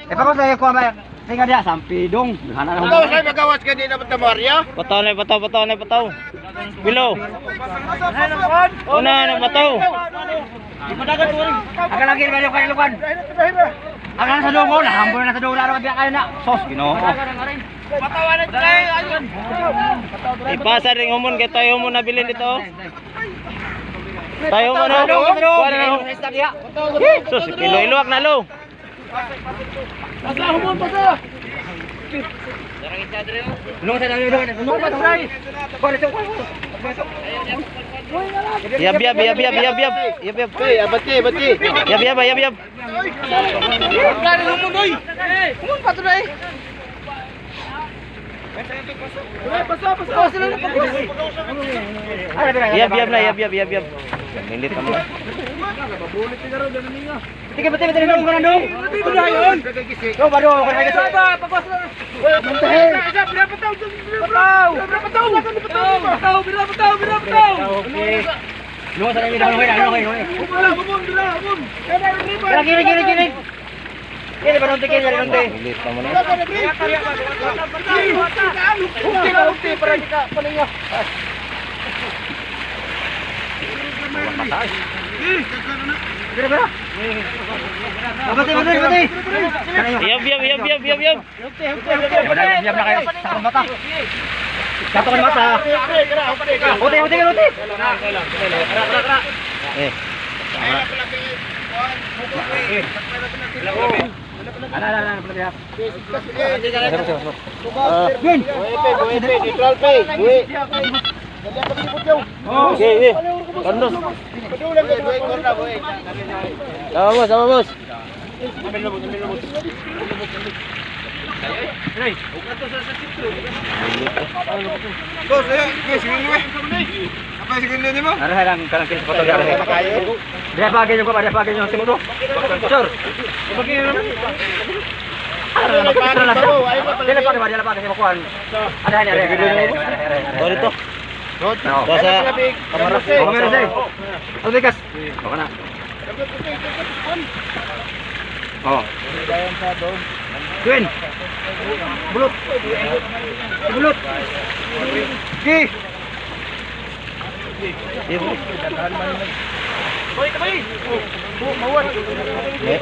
Eh, pagos lagi ko ba? Singa dia sampidong. Hana na. Ikaw sa'yo magawas ka din na Maria? Pataw na, pataw, pataw na, pataw. Bilo. Una na, pataw. Aga lagi ba yung kailukan? Aga na sa dungo, nahambol na sa dungo na biya kayo na. Sos, Ginoo. Ipasa rin humon kay tayo mo nabilin dito. Tayo mo no. Kuha na na. Sus, ilo iluwak na lo. Lungo sa dami, lungo. Lungo pa try. Kuha dito, kuha. Yab yab yab yab yab yab. Yab yab. Hey, abati, abati. Yab yab yab yab. Yab yab na yab yab yab yab. Milit naman. Sige, pati pati nung kana dong. Dong ba dong kana kasi. Okay. Lungo sa dami, lungo, lungo, lungo. Kira kiri kiri kiri. Kiri ba nonte kiri nonte. Milit naman. Kiri ba? Pati pati pati. Yab yab yab yab yab yab. Yab na kayo. Sa mata. Sa mata. Uti uti uti. Eh. Ana ana ana pala. Buwe pe, neutral pe. Buwe. Okay, okay. Kandos. Buwe, corner, buwe. Sama boss, sama boss. Boss, eh, sige niyo eh. Apa sige niyo mo? Ano lang kanang kini sa photographer. Dia pagi yung ko, dia pagi yung simuto. Sir. Dia pa dia pa kasi makuan. Ada ada ada. Oh, dito. No. Basa. Kamara. Oh, meron sa'yo. Oh, bigas. Okay na. Oh. Twin. Bulot. Bulot. Ki. Eh.